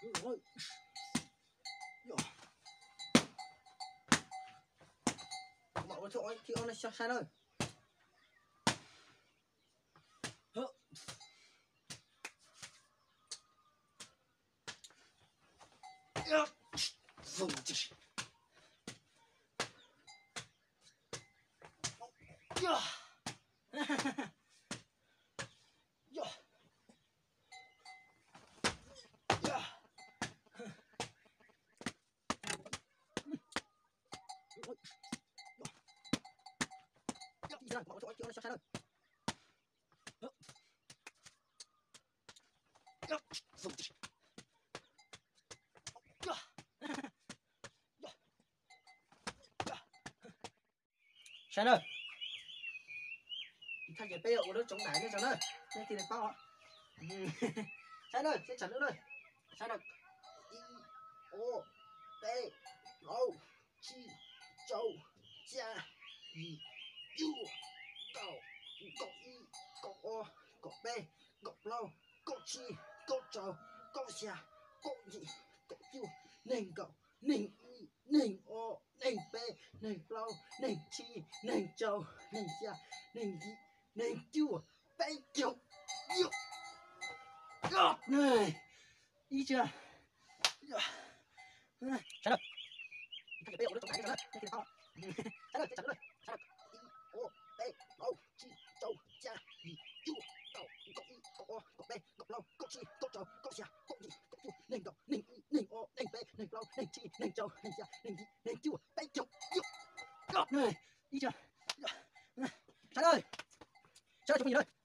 Ua thib ob no xyov sai na. Saib na, thaj ces peb ua lub tsoov daim nej tso na, nej thiaj li paub. Saib na, seb tsam lub na. Saib na, ib, ob, peb, plaub, tsib, rau, xya, yim, cuaj, kaum, kaum ib, kaum ob, kaum peb, kaum plaub, kaum tsib, kaum rau, kaum xya, kaum yim, kaum cuaj, nees nkaum, nees ib, nees ob, nees peb, nees plaub, nees tsib, nees rau, nees xya, nees yim, nees cuaj, peb caug, ib tsa. Saib na, peb ua lub tsoov daim na, ib, ob, peb, plaub, tsib, rau, xya, yim, cuaj, kaum, kaum ib, kaum ob, kaum peb, kaum plaub, kaum tsib, kaum rau, kaum xya, kaum yim, kaum cuaj, nees nkaum, nees ib, nees ob, nees peb, nees plaub, nees tsib, nees rau, nees xya, nees yim, nees cuaj, peb caug, ib tsa. Saib na, saib na, tsoom phooj ywg na.